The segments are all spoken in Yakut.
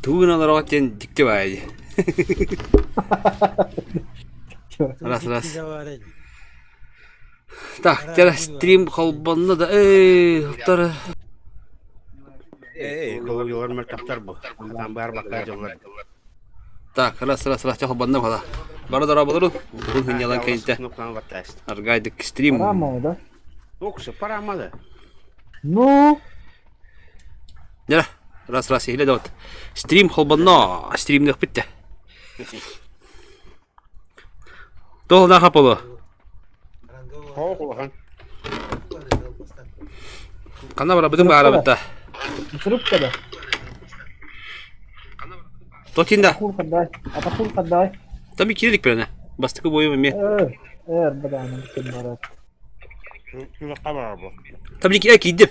Тугу гына олороҕут диэн дьикти баайы. Раз раз. Так, дьэ стрим холбонно да эй, тары. Эй, экологиялар мөлтөхтөр бу. Там баар бакка дьыллар. Так, раз раз раз холбонно бала. Бары дорооболорун. Уһун хынньалан кэннитэ. Аргайдык стрим. Парамалы, да? Оксы, парамалы. Ну, Дьэ, раз раз иһилэ да вот. Стрим холбонно, стримныахпыт да. Туох наха поло? Хоох улахан. Ханна барабытын баарабыт да. Сырып да. Тотин да. Атахур хаддай. Атахур хаддай. Там кирилик берene. Бастыкы бойум эмиэ. Э, э, бадааны ким барат. Кулакка бар бу. Там э киирдим.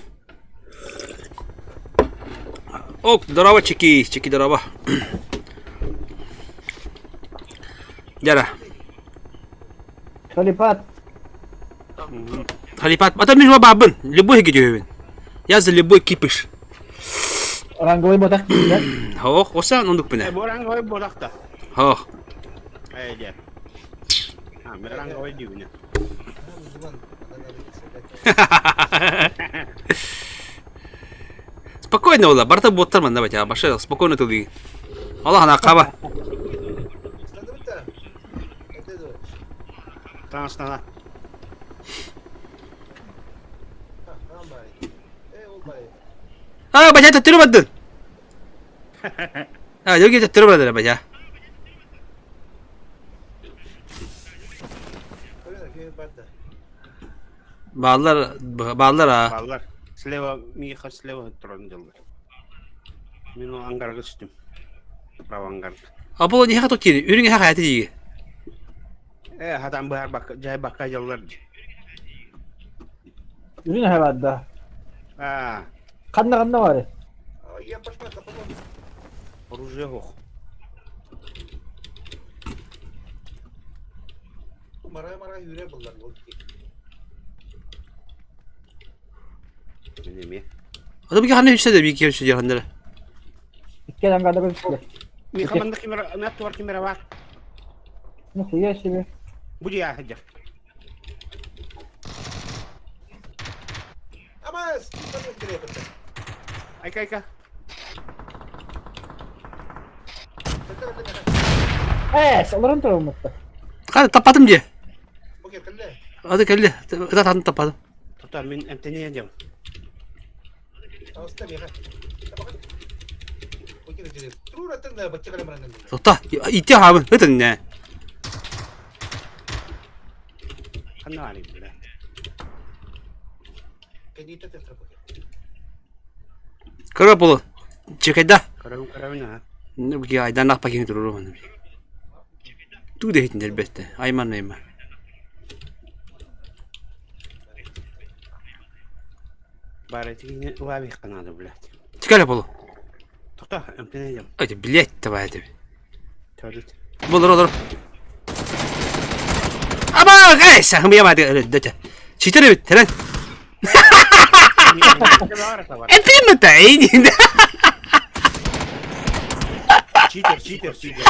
Ок, здорово, Чеки, Чеки, здорово. Дяра. Халипат. Халипат. Ата мин бабын. Любой кидёбин. Я за любой кипиш. Ранговый ботах киирдэ. Ох, оса ондук Э, бина. бу ранговый бодахта. Ох. Э, дьэ. А, мен ранговый дүүнэ. Спокойно ола, барта боттар манна батя, баша спокойно туди. Аллах ана каба. Таҥастана. А, батя төттөрү бардын. А, йоги төттөрү бардыр батя. Бааллар, бааллар а. Баллар. Слева, Миха слева туран дьыллар. Мин ол ангарга түстүм. Право ангарга. А бұл не хато кири, үрүҥ эһэ хайаты дии. Э, хатан быһар бакка, жай бакка дьыллар дии. Үрүн хабадда. А, Ханна ханна бар. оружие хох. Неме. Ата бики ханна үссе де бики үссе дии ханнара. Икки ангарда көстүлэр. Миха манна кимера, мят туар кимера бар. Нихуя себе. Бу дия хадья. Айка, айка. Э, олорон туруммутта. Хана таппатым дии. Ата кэллэ, ата тан таппатым. Тота мин эмтене дем. Тота, ити хаабын, ытын нэ. Ханна али бля. Кыра болу. Чекайда. Карабын карабын а. Бики айдан ақ пакин туруру маны. Ту де хитин элбетте. Айман нейма. Бары тигине лави канады, блядь. Чекайда болу. Тота эмтене дем. Ай, блять, давай это. Төрүт. Болор олор. Аба, эй, сахым я бады, дөтө. Читер бит, терен. Эпиме та, эй. Читер, читер, читер.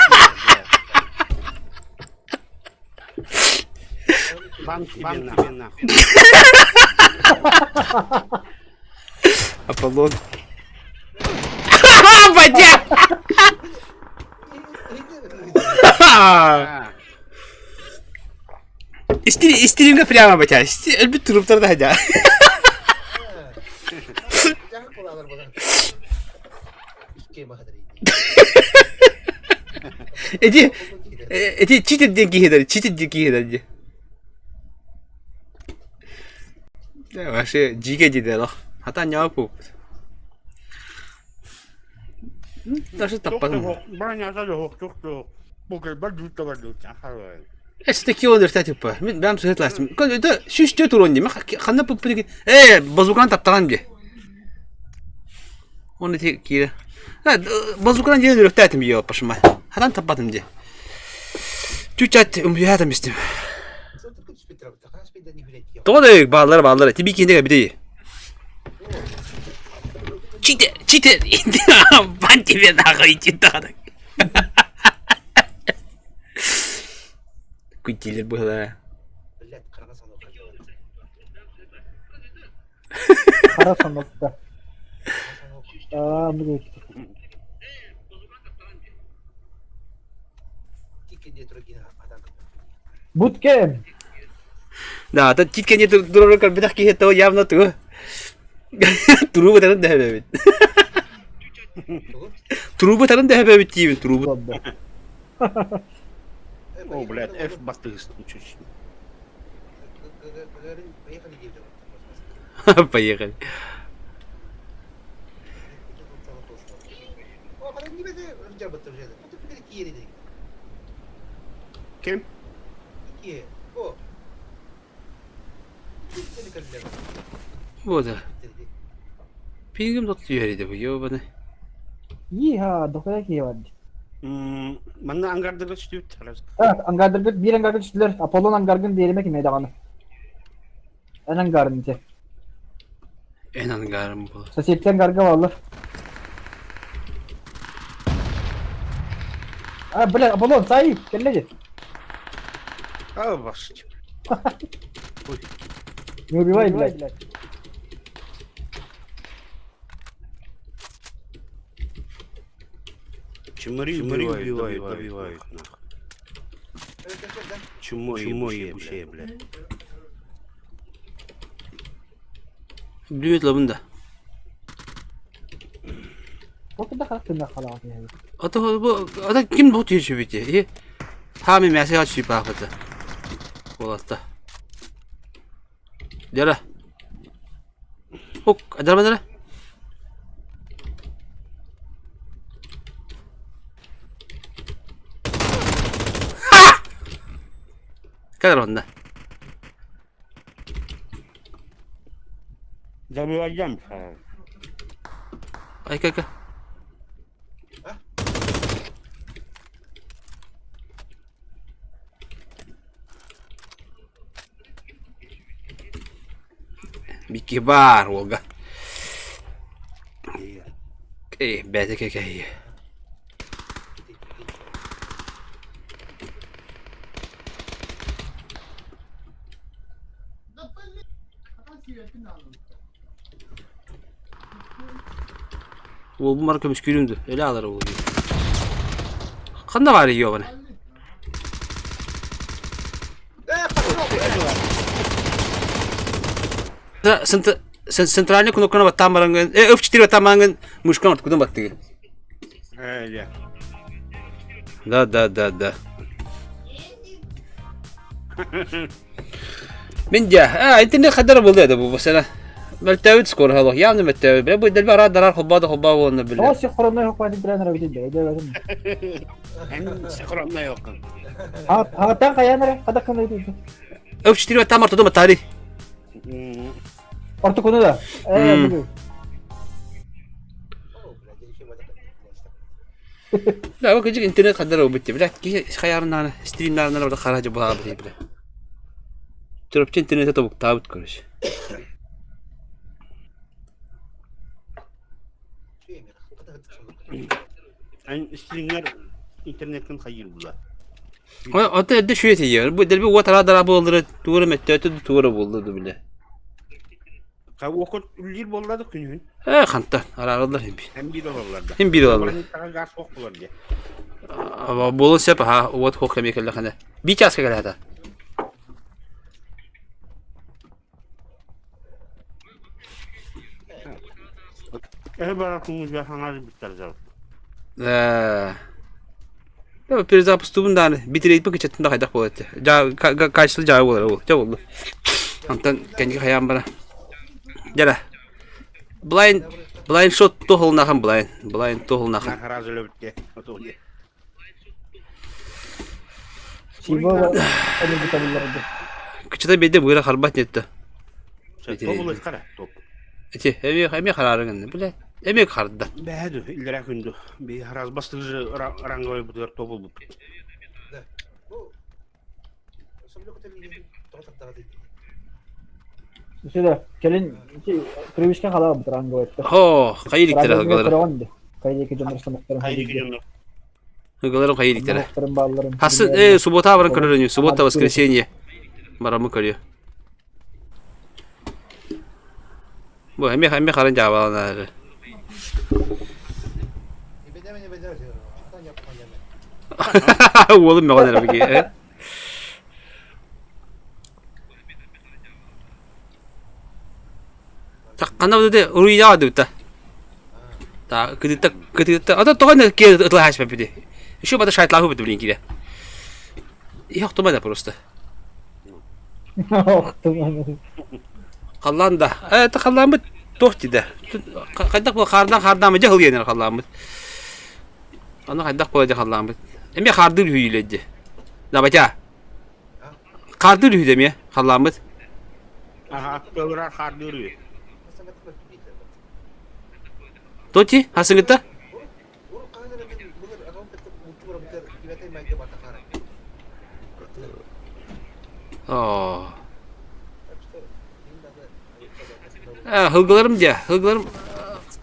Бан тебе нахуй. Аполлон. Бадя! А, Истеринге прямо батя. Элбит туруптар да хадя. Эти эти читер ден кихедер, читер ден кихедер ди. Да, вообще жиге диде лох. Хата няпу. Даже таппадым. Броня да тух тух. Бу бар дutta бар дutta. Эсте кило типа. Мен бәм сөйт ластым. Это шүштө турон дим. Ханна пуппы Э, базукан таптаган би. Оны те кире. Базукан дие өрөктәтим би пашма. Хадан таппадым ди. Чучат умбиятым истим. Тоды баллар баллар. Тиби кинде биди. Читер, читер, бан тебе нахуй иди тахана. Кутилер быһыла. Хара сонокта. Аа, бу Буткем. Да, это титкене турар көрбөтөх киһи то явно тугу. Турубу тарын дэһэбэбит. Турубу тарын дэһэбэбит диибин турубу. О, блядь, F бастыгыс чуть. Поехали. Ким? Вот. Пингим тот түһэридэ бу ёбаны. Иха, дохуя киһи бар. Манна ангардырга түстүбүт. Evet, ангардыргыт bir ангарга түстүлэр. Аполлон ангаргын биэримэ кимэ даҕаны. Эн ангарын ити. Эн ангарым буолар. Соседтен ангарга бааллар. А, бля, Аполлон, сай, кэллэ дии. А, бас. Не убивай, блядь. Чмыри убивают, добивают, нахуй. Чмо ебучее, блядь. Бүлүүт лабын да. Ол да хас тынна халаҕа киһи. Ата бу ата ким бу түһүбүтэ? Хаами мясыга сүүпаахыта. Буолатта. Дьара. Ок, адарма Кадр онно. Добиваем. Айка-айка. Микки баар уолга. Э, бэйэтэ кэкэһийэ. Уолбум бары көмүскүүрүм дуу, өлө аалара буолуо дии. Ханна баар ийэ Центральный кнопканы баттаан бараҥҥын, э, F4 баттаан бараҥҥын мышкан ортокутун баттыгын. Э, Да, да, да, да. Мин дьэ, а, итинник хадара буолуо да бу сана. Мөлтөөбүт скоро явно мөлтөөбүт. Бля, бу дэлби араа дарар холбоо да холбоо буолна бile. Тоҕо синхроннай хохпаатын билэн арабытын бэйдэ бэтин. Эн синхроннай оккун. Хаатан хайаан эрэ хадаккан ыйтыйды. F4 баттаан ортодо матари. Ортокуну да. Э, бу. Да, бу кыжык интернет хадара убытты. Бля, киһи хайарынан стримнарынан орда хара жабаа бля. Чурапчы интернете тобуктаабыт короче. Эн стрингер интернеттен хайыр була. Ото эрдэ шүө тиийэр. Бу дэлби уот араа буоллара туора мөттөөтө туора буолла ду биле. Окот үллир буоллады күнүн. Э, хантан араараллар хим би. Hem bir олаллар да. Хим биир олаллар. Газ суох булар дии. Буолун сөп аха уот хуох кэмиэ кэллэхинэ. Би чааска кэлээтэ. Эһэ бара күҥү хаҥар бүттэр жал. Э. Перезапустубун дааны битрейт кычаттын да хайдах буолар этэ. Жаа качество жаа буолар ол. Жа болду. Антон кэнники хайаан бара. Дьара. Blind blind shot туһулнахан blind. Blind туһулнахан. Харазы өлөбүтте. Оту. Сиба эми бутабылларды. Кычата бейде быыра харбат нетті. Топ кара топ. Эти эми эми харарыгын биле. Эми харды. Бәһәдү илдерә күндү. Би хараз бастыгы ранговый бутыр топ бу. Сюда, кэлин привычка халаа бутараан говорит. Хо, хайы иликтэрэ ыгалары. Хайы дьоннор. Ыгаларын хайы иликтэрэ. Хасы э суббота баран көрөрөнү, суббота воскресенье. Барамы көрүө. Бу эми эми харын жаабаланар. Уолум мөҕөн эрэ бigi. Ханна бу уруйдаҕа дыбыта. Та кытыта кытыта ата тоҕо не ки ытылаһаачпа бити. Еще бата шайтлаху бит блин кире. И охтума да просто. Охтума. Халлаан да. Это халлааммыт туох дии Хайдах бу хаардан хаардаама дьэ хылыйан халлааммыт. Аны хайдах буола дьэ халлааммыт. Эмиэ хаардыыр үһүйүлэ дии. Дабатя. Хаардыыр үһү эмиэ халлааммыт. Аха, тылырар хаардыыр үһү. Тоти, хасыҥыта? Оо. Э, хылгыларым дьэ, хылгыларым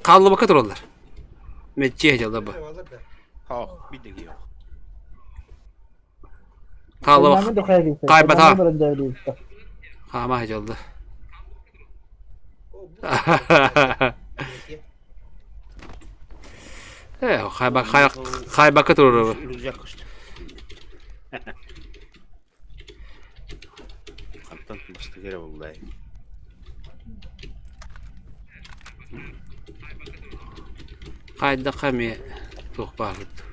хааллыбакка тураллар. Мэччиэ дьалла бу. Хоох, бидеги yok. Хааллыбак. Каайбата. Хаама дьалла. Э, хайбакка турар. Рюкзак көстө. Хантан бастык эрэ буллай. Хайдахха эмиэ туох баарбыт.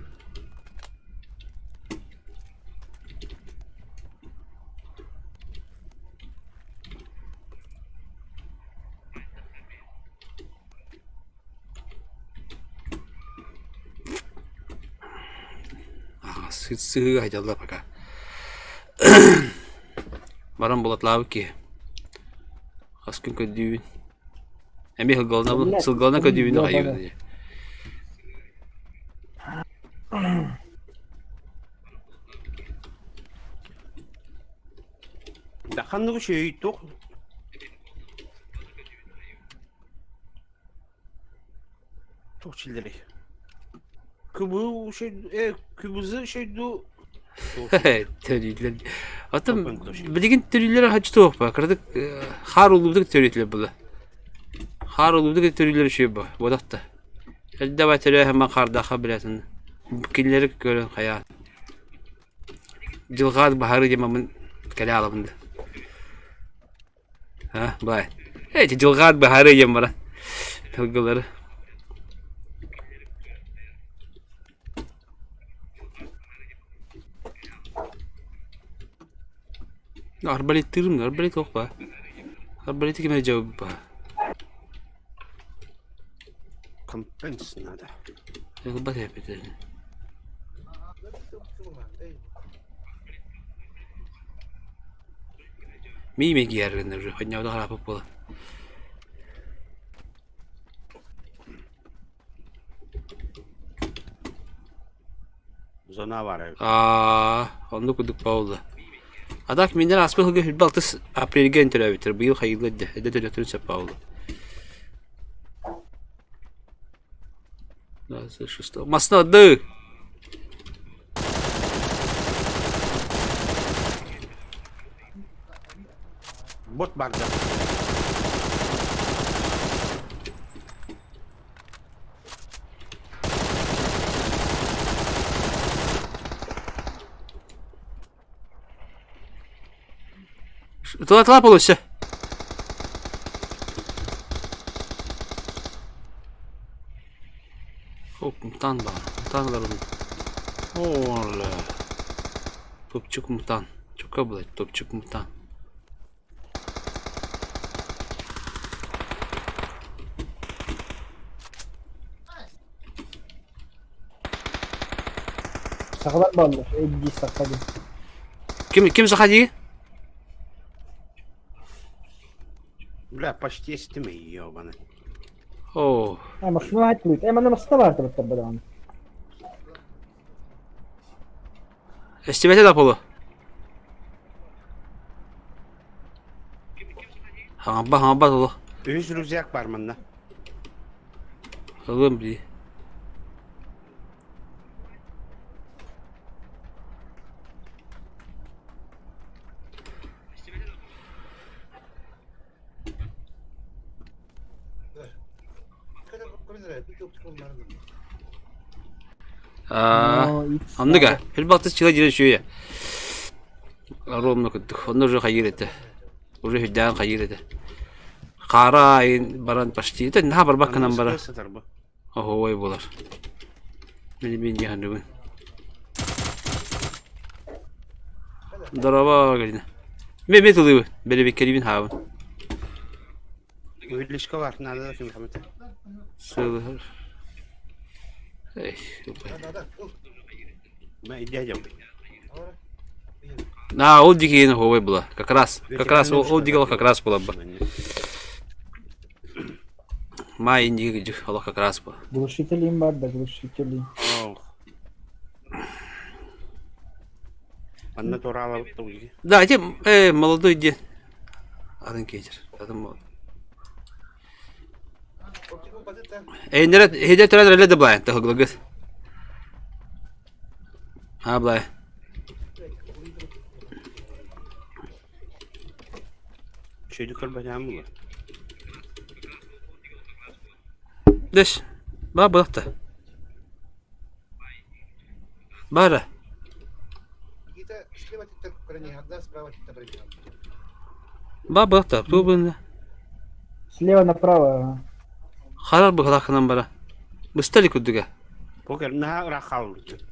Сыһыыга сылдьаллар пока. Баран булатлаабыт киһи. Хас күн көрдүүбүн. Эмиэ сылгылана сылгылана көрдүүбүн аҕайыбын дии. Да ханнык үчүгэй туох Туох чиллэрий? Кыбы э кыбызы шойду Төрүүлэр. Оттон билигин төрүүлэр хаччы туох ба? Кыратык хаар улуубутук төрүүтүлэр була. Хаар улуубутук төрүүлэр үчүгэй ба. Бодохто. Элдэ ба төрөөһөн хаардаахха билэтин. Кинилэри көрөн хайаан. Дьылҕаат баһары диэмамын кэлэ алабын да. А, бай. Эти дьылҕаат быһаарыы диэн баран тылгылары. Арбалеттыырым да, арбалет суох баа. Арбалеты ким эрэ дьабыт баа. Компенс надо. Ылбат эппит. Миимэ киэргэннэ уже хонньоодо харааппыт буолан. Зона баар эбит. Аа, оннук курдук буолла. А так миннэр ааспыт сылга 26 апрельгэ төрөөбүттэр. Быйыл хайыылар дэ, эдэ төрөтөрүн сөп буолла. 26 Масна ды. Бот барда. Тыла тыла получится. Оп, мутан бар. Мутан бар. Ола. Топчук мутан. Чука, блядь, топчук мутан. Сахалар бааллар, Эдди саха диэн. Ким ким саха дии? Бля, почти эстим ебаный. Оо. Э, массыына хаттылыт. Э, манна массыына баар табыттар бадаҕаны. Эстибэтэ да полу. Хаҥарба хаҥарба олох. Үһүс рюкзак бар манна. Ылыам дии. О, X Оннук Хилбалты чыла диэн үчүгэй. Ровно курдук. Онно уже хайыыр этэ. Уже үрдээн хайыыр этэ. Хаара айын баран почти. Это наһаа барбаккынан бара. Сытар бу. Оһуой буолар. Мин мин дьаһаныбын. Здорово, Галина. Мен мен тылыбын. Бэлэбиккэрибин хаабын. Увеличка бар, надо да ким хамыта. Сылыһар. Эй, Ма иди идем. На, ол дикийин оһуобай була. Как раз, как раз ол ол дикий как раз була бы. Май индиги олох как раз була. Глушителим бар да, глушителим. Ох. Манна турала туги. Да, эти молодой дед. Атын кейдер. Атын молодой. Эйнерет, хеде төрәдер эле да блай, тахыглыгыз. А, блай. Шөйді көрбәтәм була. Дэш. Ба былакта. Бара. Ба былакта. Тубын. Слева направо. ага. Харар быһылаахынан бара. Быстали курдуга. Покер наһаа ыраах хаалбыт.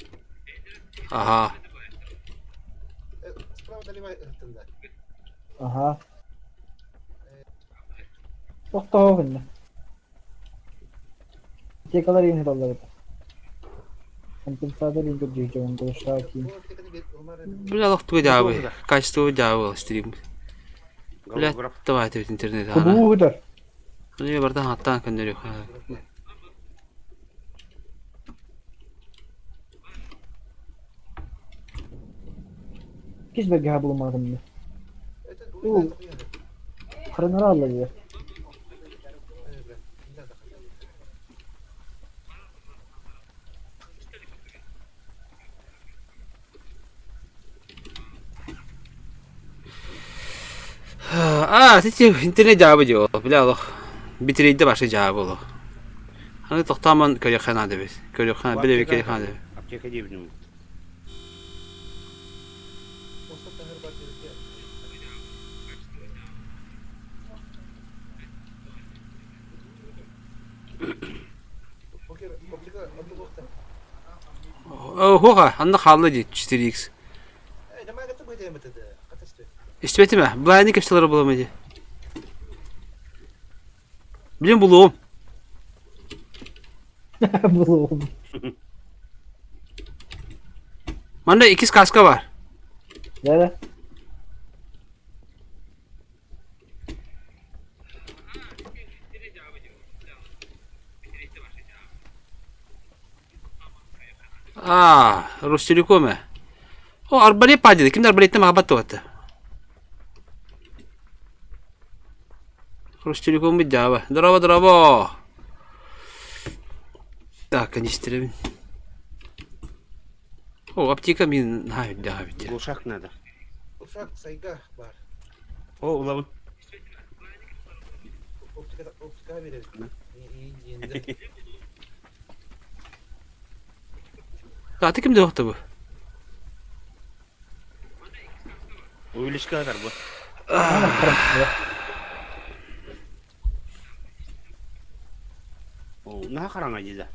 Аха. Ага. Тохтоо гынна. Аптекалар иһин ыталлар этэ. Компенсатор иһин көрдүүчү глушаки. Бля, лохтуга дьаабы. Качество дьаабы стрим. Бля, Голограф. давайте интернет ана. Кубуу ыдар. Ну, барда хаттаан көннөрү. Кис бэргэһэ булумаатым. Уу. Хренара алла А, ти интернет дьаабы дио. Бля, олох. Битрейде башы дьаабы олох. Аны тохтоомон көрүөххэ наада эбит. Көрүөххэ, билэ көрүөххэ наада. Аптека диэбитим. Хоха, анна хаалла дии 4x. Истибэтим ээ, былааны кэпсэлэрэ буолуом дии. Билин булуом. Булуом. Манна иккис каска бар. Да-да. Аа, Ростелеком ээ. О, арбалет падает. Ким арбалеттен маҕабат туһата. Ростелеком дьаба. Здорово, здорово. Так, канистребин. О, аптека мин наһаа үрдээх эбит. Глушак надо. О, улабын. Аты ким да бу? Увеличка атар бу. О, наһаа хараҥа дии да.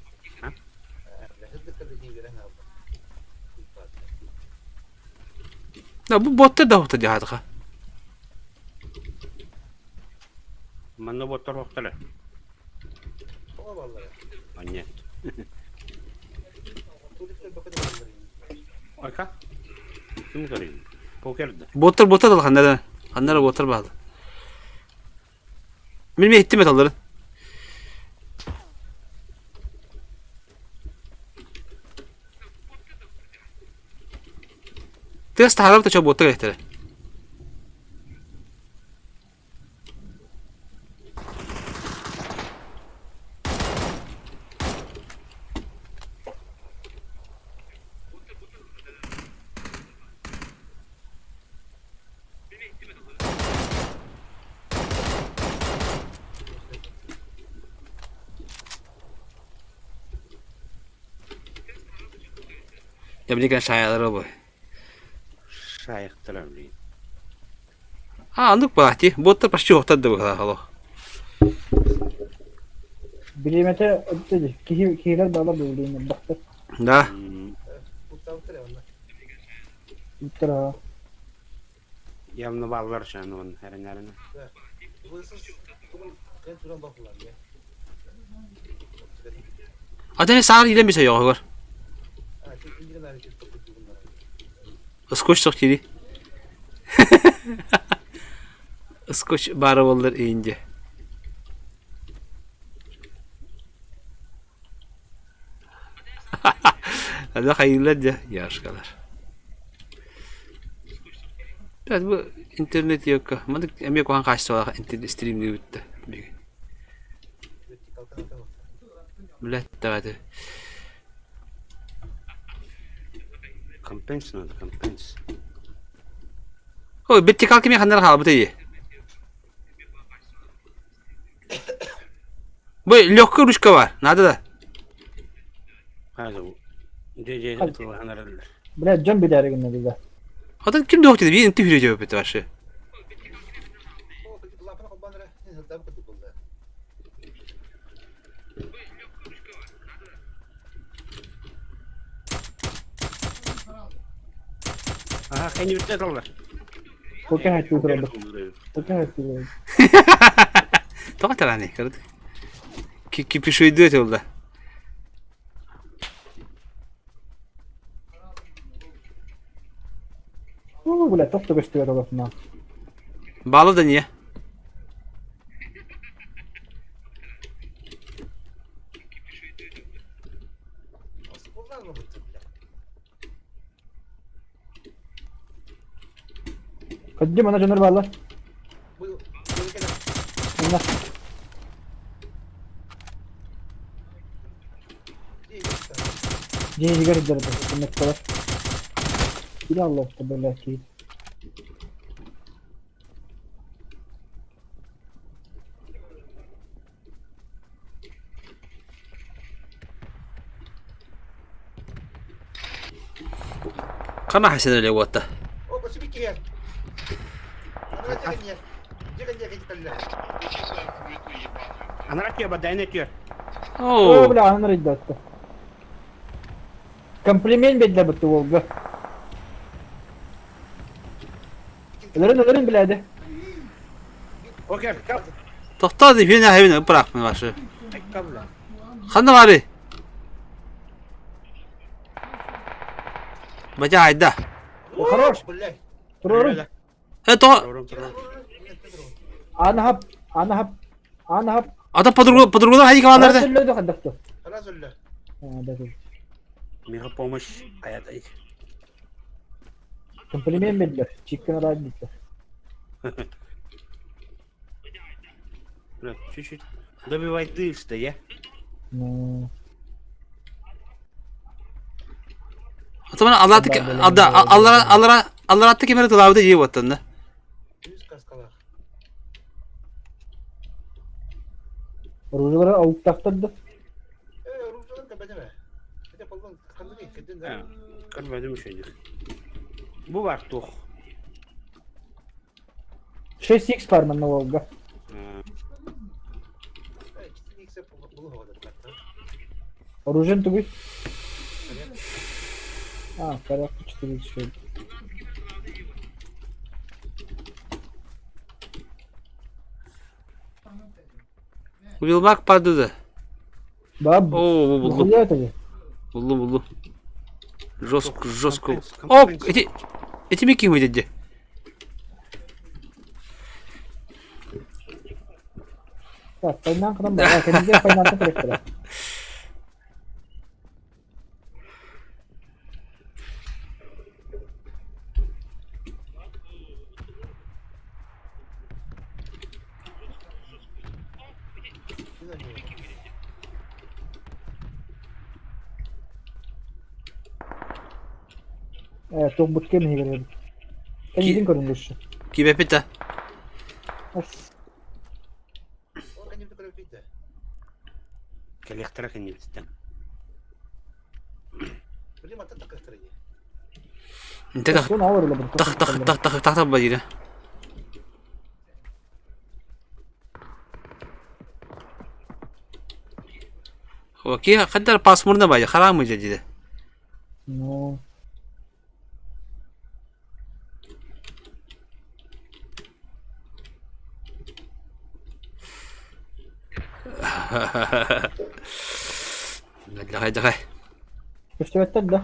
Да, бу боттар да охта дьаһатыха. Манна боттор охтара. А нет. Айка. Ким көрейін? Покерді. Боттар боттар да ханнара. Ханнара боттар баады. Мин мен иттим эталларын. Тыас таһаарар да чо боттар эхтере. Дьэ, шаялары бу. Шайыктара, блин. А, оннук баати. Буоттар почти уохтар да быһалаах олох. Бириэмэтэ өттө киһи киһилэр баалар билиэн элбэхтэр. Да. Ыттара. Явно бааллар шанон эрэнэрин. Атын саар илэн бисэ йоҕугар. Скотч сох тири. Скотч баара буоллар иинде. Ада хайыылар дьэ яшкалар. Бу интернет йокка. Маны эмиэ куһаҕан хаачыстыбалаах интернет стримнии бүтта бүгүн. Блядь, давайте. Компенс надо, компенс. Ой, вертикал кими ханнар хаалбыт ии. Бу легкая ручка бар, надо да. Хазы дьэ тыллаһан Блядь, дьон билээри гынна да. Атын ким да dedi, bir inti hürece öpüttü başı. Аха, кэннибиттэн таллар. Пока хочу турабыт. Пока хочу. Тоҕо тарани, көрдүк. Кипишуйдует oldu. Уу, бля, тоқ көстүбэт олохно. Баалы да не? Каддим ана дьонор бааллар. Манна. Дьиэ иһигэр дьарыта, кыннатталар. Или Аллах, бля, киит. Хана хасен эле уотта. Анара тиэ бадайна тиэ. О, бля, анар иддатта. Комплимент бедде бутты Волга. Өлөрүн өлөрүн билээди. Окей, кап. Тохтоо дии, хүйүн ахыбын бырахпын башы. Кабла. Ханна бары? Бача айда. Хорош. Турорун. Э, то... Анаһап, анаһап, анаһап. Ата подруга, подруга хайы калаларды. Раз өллө Раз өллө. Миха помощь аятай. Комплимент бердилер. Чиккен радица. Чуть-чуть добивай дышь-то, я. Ну. Атаман Аллах Алла Алла Алла Алла атты кемер тылабыды жеп оттан да. Оружиелара ауыттахтар да. Көрбөдүм шөйдүк. Бу бар тух. 6x бар манна Волга. Оружием тугуй. А, порядка 4 еще. Уилмак падыды. Да, О, бу булду. Нахуя это? Булду, булду. Жестко, жестко. О, эти эти мики выйдет. Так, пайнан кынан бар. Кәнеге пайнан керек. Э, туох бутке миһигэр Кэннигин көрүнгүшшү. Кибепита. Кэлиэхтэрэ кэннибититтэн. Инте тах тах тах тах тах тах бадира. Ки хаддар пасмурно баja хараамы дьэ Ну. Дьахай дьахай. Көстүбэттэр да?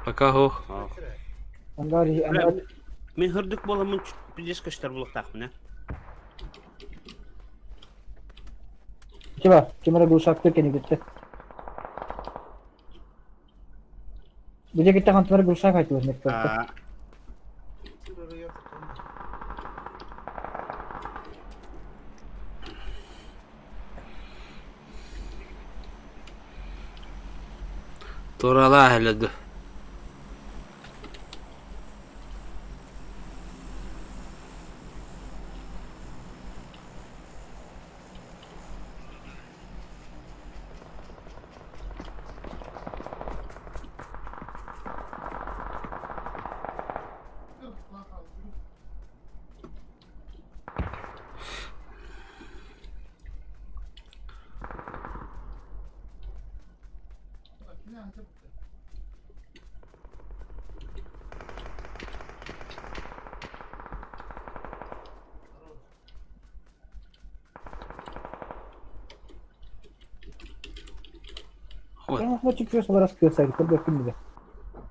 Пока хо. Ангар ангар Мин хырдык буоламмын пиздец көстөр булуохтаахпын ээ. Тиба, ким эрэ глушактыр кэнигиттэ. Били кытта хантылар глушак айтылар меккөттө. Туралаа элэду.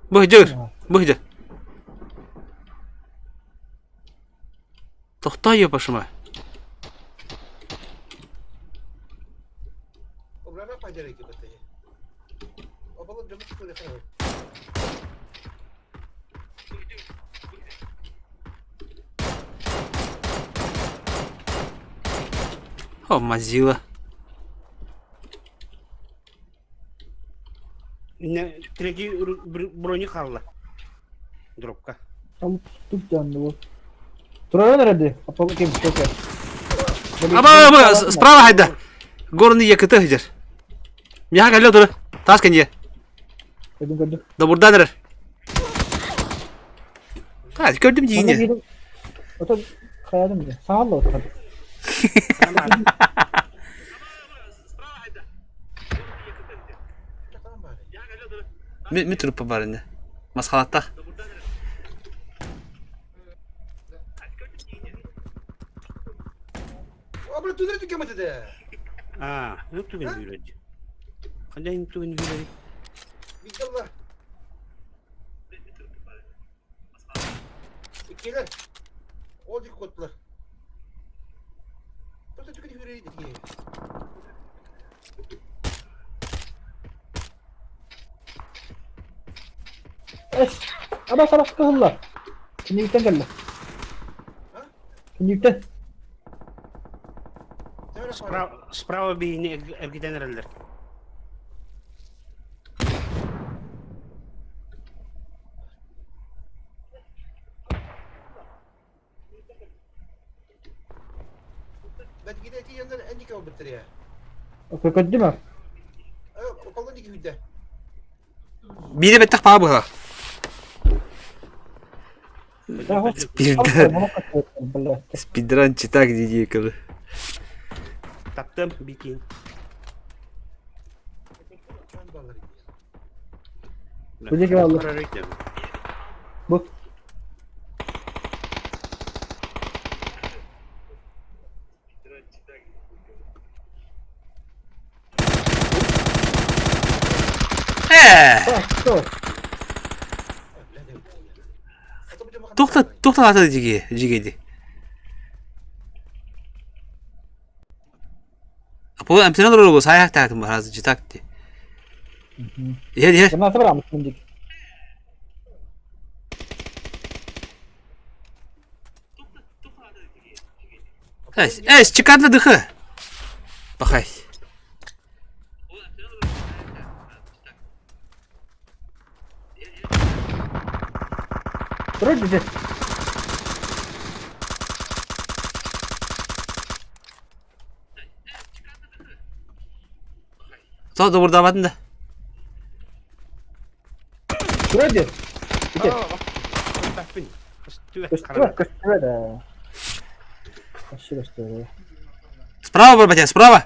Быһдьыр, быһдьыр. Тохтоо ебашыма. О, мазила. Третий брони хаалла. Дропка. Тук дьонну бу. Тураран эрэ Аполло ким көкө. Аба, аба, справа хайда. Горный якыты хыдыр. Миха кэллэ туры. Таас кэнье. Көрдүм көрдүм. Да бурдан эрэр. Ха, көрдүм дигине. Ото хаядым де. Саалла отыр. Ми труппа бар инде. Масхалаттах. Аа, түгэн үүрээд. Хандан түгэн үүрээд. Эс. Абас абас кыһыллар. Кинигиттэн кэллэ. Кинигиттэн. Справа, справа биһини эргитэн эрэллэр. Көрдүм а? Биири бэттэх паа быһа. Спирда. Спидран читак дии кылы. Таптым бикин. Бу аллар. Бу. Ээ. Тухта тухта ата жиги жигеди. Апо амтена дорого саяк таак махаз житакти. Иһэр иһэр. Граната бар амыт Эс, эс, чекатла дыхы. Пахай. Вроде здесь. Сол добурдаабатын да. Вроде. Ити. Көстүбэппин. Көстүбэт Көстүбэт, хараҥа. көстүбэт ээ. Вообще көстүбэт. Справа бар, батя, справа!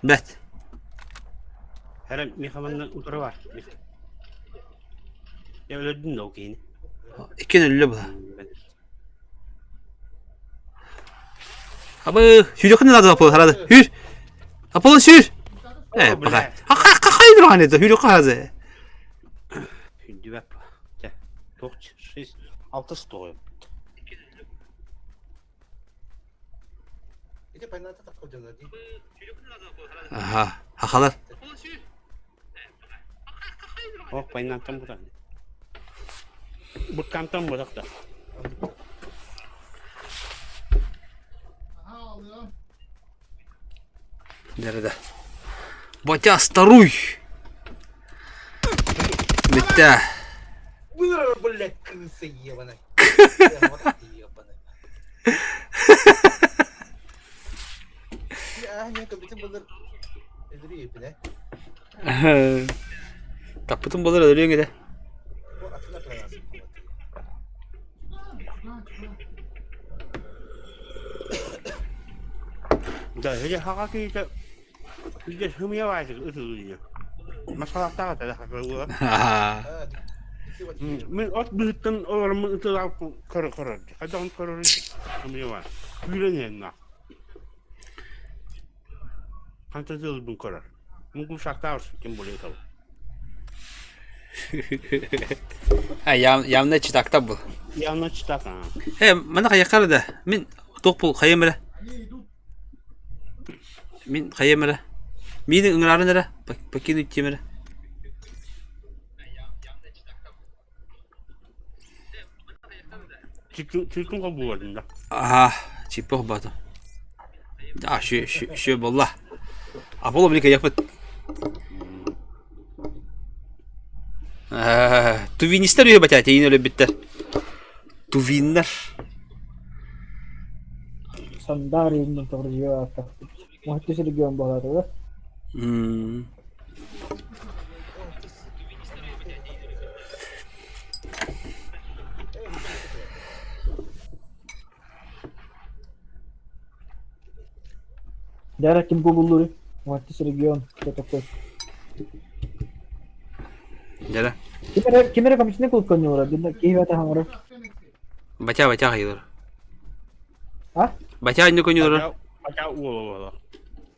Бэт. Эрэ Михаланна утары бар. Я өлөрдүм да ол киһини. Иккиэн өллө була. Абы, сүүрүөххүн наада Аполлон харады. Сүүр! Аполлон сүүр! Э, баха. Хай дуран это, сүүрүөххэ хазы. Сүүрдүбэт. Чэ, туох шесть, алтыс тоҕойум. Аха, хахалар. Ох, пайнантан бутан. Буккантан бутах да. Nerede? Батя, старуй! Bitti. Бля, блядь, крыса ебаная. Вот ты ебаная. Я не кабитин булыр. Öldürüyor ipine. Таппытым болар өлүөҥ этэ. Бу атын атыланасың. Да, или хака киһитэ илдьэ сымыйа баайсык ытылыйа. Масалаахтаах этэ да хакылыга. Мин от быһыттан олороммун ытылаах көрө көрөр. Хайдаҕын көрөрүн сымыйа баар. Күүрэн иһэннээх. Хантан тылбын көрөр. Муҥкум шахтаах тем более того. А, явно читакта был. Явно читак, а. Э, мана хайакар да. Мин туох бул хайым эрэ. Мин хайым эрэ. Миин ыҥырарын эрэ. Покинуть тем эрэ. Чиркин холбууларын да. Аха, чиппох бата. Да, шү шү шү болла. Аполло билик япыт. Тувинистер үһү батя тейин өлөбүттэр. Тувиннар. Сандар иһинэн тоҕо ааттах. Муһутту регион буолаатылар. М. Дьэ ким булуллуруй? Муһутту регион кто такой? Дьэ Ким эрэ ким эрэ коммунистный кулконньуулар, бинна киһи бата хаҥырар. Батя батя хайылар. А? Батя инне көньөлөр. Батя уола буола.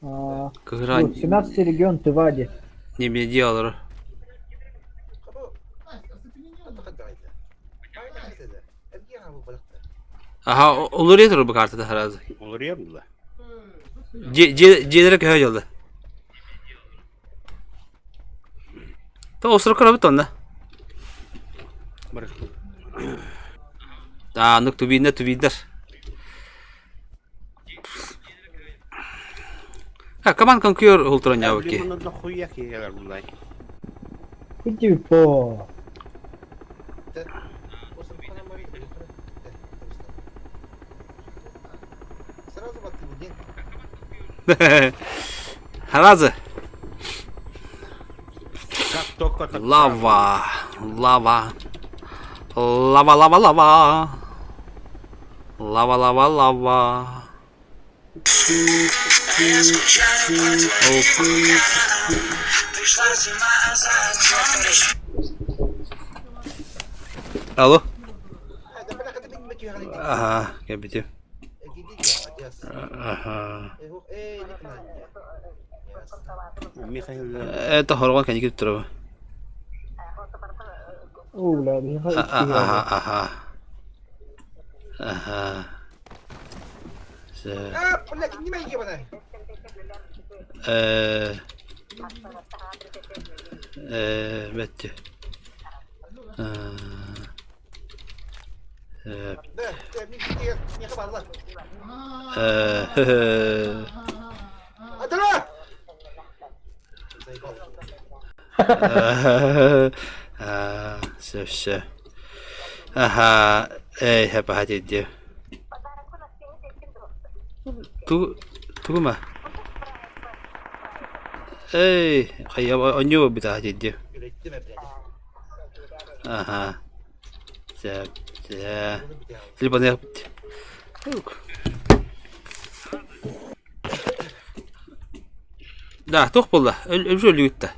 А, Кыһыра 17 регион Тывади. не делалар. Аха, олор турар бу картада сразу. Олоруйар була. Дьиэлэрэ көһө дьолла. То остров көрөбүт онно. Бар. Аа, аннык тубииннэр тубииннэр. А, команд конкур ултуран ньаабыкки. Блин, хуя киһилэр булай. Иди по. Харазы. Как только так Лава. Лава. Лава, лава, лава. Лава, лава, лава. Алло. Ага, кэбити. Ага. Михаил Это хоргон кэники туттарабы. Оо, бля, биһиэхэ үс киһи Ага, ага. Ага. Э э бэтти. Э э Сөп сөп. Аха, эй, хэпэ диэ. Ту тугума? Эй, хайа онньуу барбыта дии. Аха. Сөп, сөп. Телефоны Да, туох буолла? Өлү өлүгүттэ.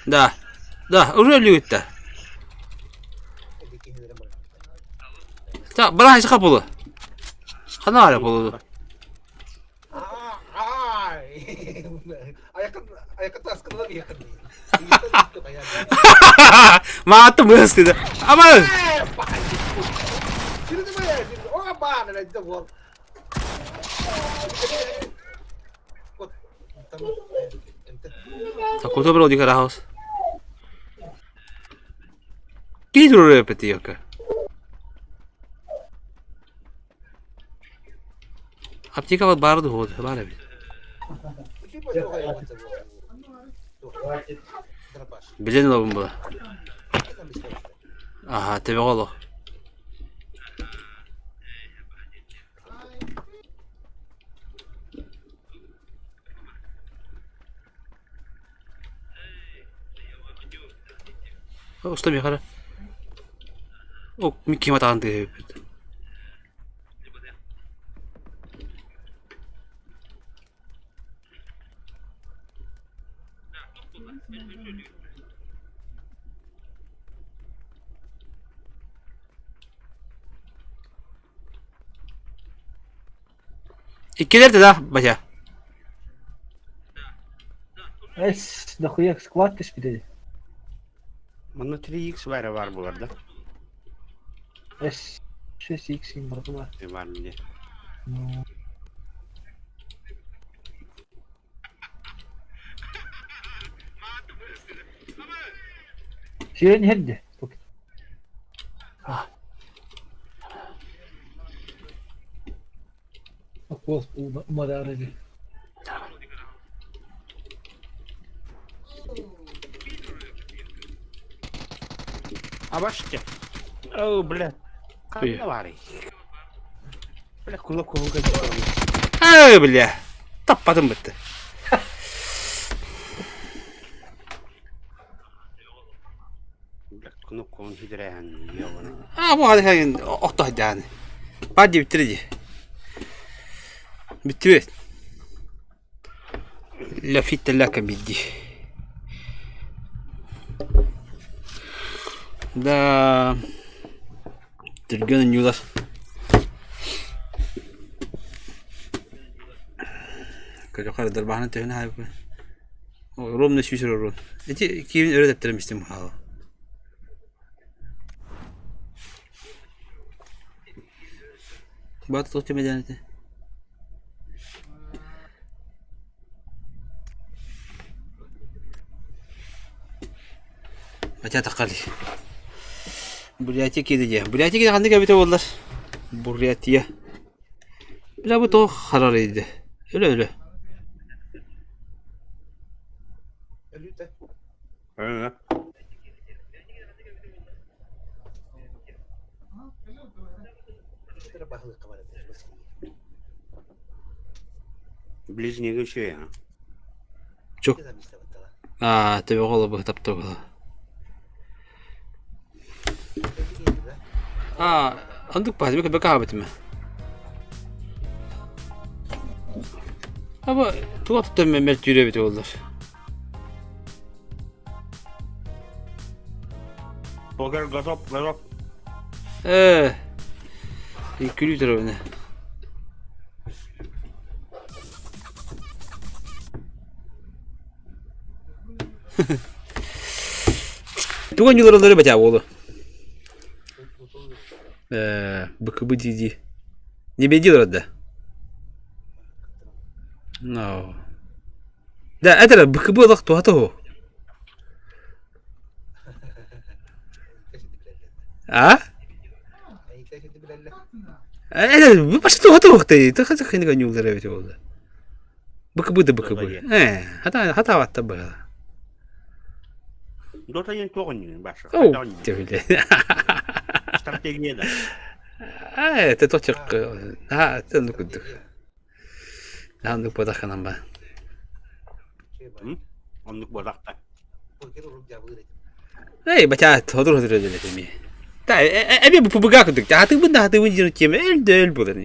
Да, да, уже өлүгүттэ. Так, бара хайсыха буолу. Хана ара буолу. Мааты быстыда. Ама. Такой добро di house. Киһи турар эппитиэкэ. Аптека баар дуо? Баар эбит. Билэн ылабын була. Аха, төбөҕө олох. Уста миэхэ эрэ. О, ким атаҕын тыаһа эбиппит. Иккилэр да, батя. Эс, дохуя склад түспүтэ. Манна 3x баара баар буолар да? Эс, 6x им бар Бар мне. Ну. Сирен иһэрдэ. Укуос умадаары дии. Абаште. О, бля. Ханна баарый? Бля, кулак кулуга Ай, бля. Таппатым бытты. Бля, кнопканы хидрээн ёбана. А, бу хadi охто хадяны. Ба диэбиттэрэ дии. Бүттүбүт. Лафитта ла комедии. Да, түргэн оонньуулар. Көрүөххэ дарбаһынан төһөнү хаайбыппын. Ровно сүүс өрө Ити киирин өрө тэптэрэн истим хаала. Баат туох чэмэдээн этэ? Хотя таххали. Бурятия киирэ дии. Бурятия киирэ ханнык эбитэ буоллар? Бурятия. Бля бу тоҕо харар иди. Өлө өлө. Өлүүтэ. Ближнего еще я. Чук. Аа, төбөҕө олорбут таптыгыла. Аа, андык баһа бэкэ хаабытым. Аба туга туттан мэлтүүрэ эбит буоллар. Покер готов, готов. Ээ, күлүү турабын. Туган юларалары бэтэ буолу. Ээ, быкыбы дии-дии. Не бедил да? No. Да, это быкыбы олох туһата хо. А? Это бу башта туһата хохтай. Ты хата хинга нюлары бит болды. Быкыбы да быкыбы. Э, хата хата ватта быһа. Дота диэн туох оонньуур Баша? Оу, Хайдах оонньуур? дьэ билэ. Стратегия да. Ээ, это точек. Аа, это ну курдук. Нааннык буотаххынан ба. М? Оннук буолахта. Эй, бачаа, хотур хотур ödөлөт эми. Та, эми бу пубуга курдук. Хатыбын да хатыбын дьон тиэмэ өл да өл буолар.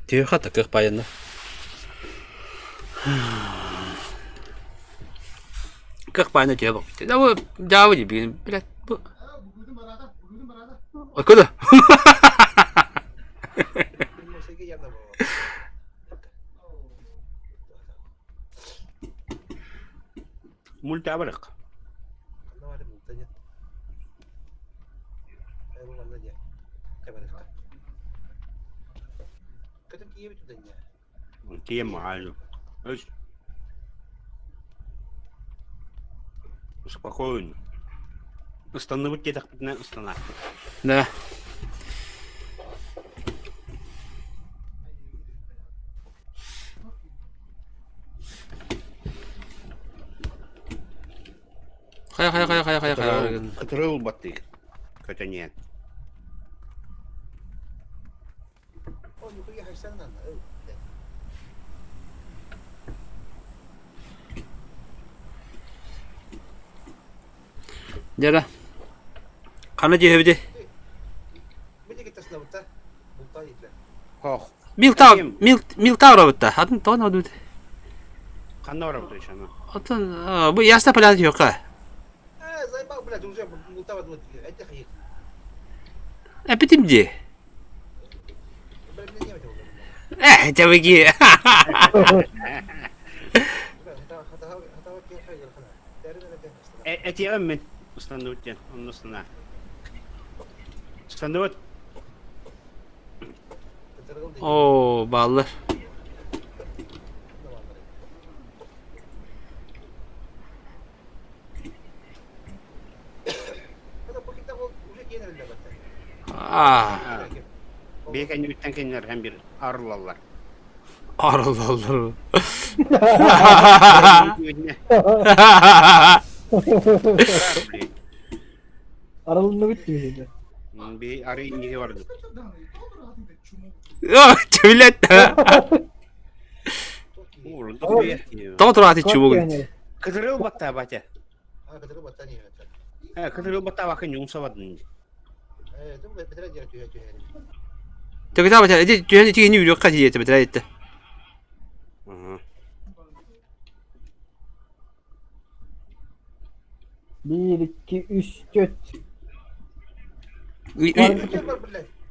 Тиэхэ такых паянна. Кых паянна тиэ бок. Да бу дьаабы дии блядь бу. Откуда? Мультабарык. Тиэм маҕаайы. Өс. Успокоен. Ыстанныбыт диэтэхпитинэ ыстанаахпыт. Да. Хайа хайа хайа хайа хайа хайа. Кытырыл ылбаттыы. Көтөнүөн. Дьэ хана дьиэбити? Хоох. Милтау мил Милтау робытта. Атын тоҕо одут. Ханна барабыт ишана? Отон бу ясна поляна тиһиэххэ. Эпитим дии. Э, чабыги. Этиэҕим мин ыстанныбыт диэн, онно ыстанаа. Ыстанныбыт. Оо, бааллар. Аа. Бие кэннибиттэн кинилэр һэн бир арыллаллар. Арыллаллар. Арылынныбыт дии. Би ары инниги барды. Чөбүлэт. Тоҕо тураати чубугун. Кытырыл батта батя. Кытырыл батта бакын юҥсабадын. Төгүтэ батя ити түһэн ити кини үрүөххэ тиийэтэ бэтэрэ итте. Биир, икки, үс, түөрт.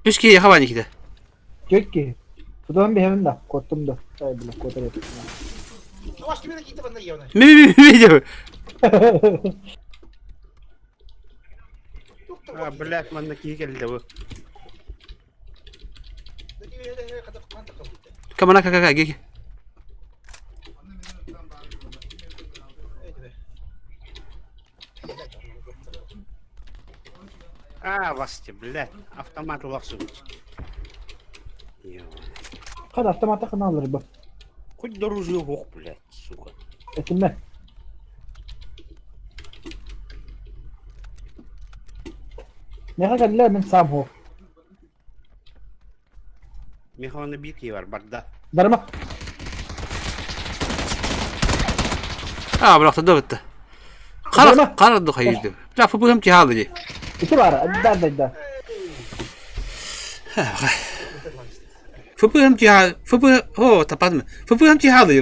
Үс киһи хабан иккитэ. Түөрт киһи. Тутан биһэбин да, куоттум да. Ай, бля, куотар этим. Ми ми ми ми А, блядь, манна киһи кэллэ бу. Камана кака ги. А, Васти, блядь, автомат улахсыбыт. Хад автомата хана алыр бу. Хоть дорожу ох, блядь, сука. Этинме. Меха кэллэ мин сам хо. Михаил биир бар барда. Барма. А, бырахта да бытта. Қара қара да хайырды. Бля, футболым тиһаалы дии. Ити баар, да да да. Футболым тиһаалы, футбол, о, тападым. Футболым тиһаалы.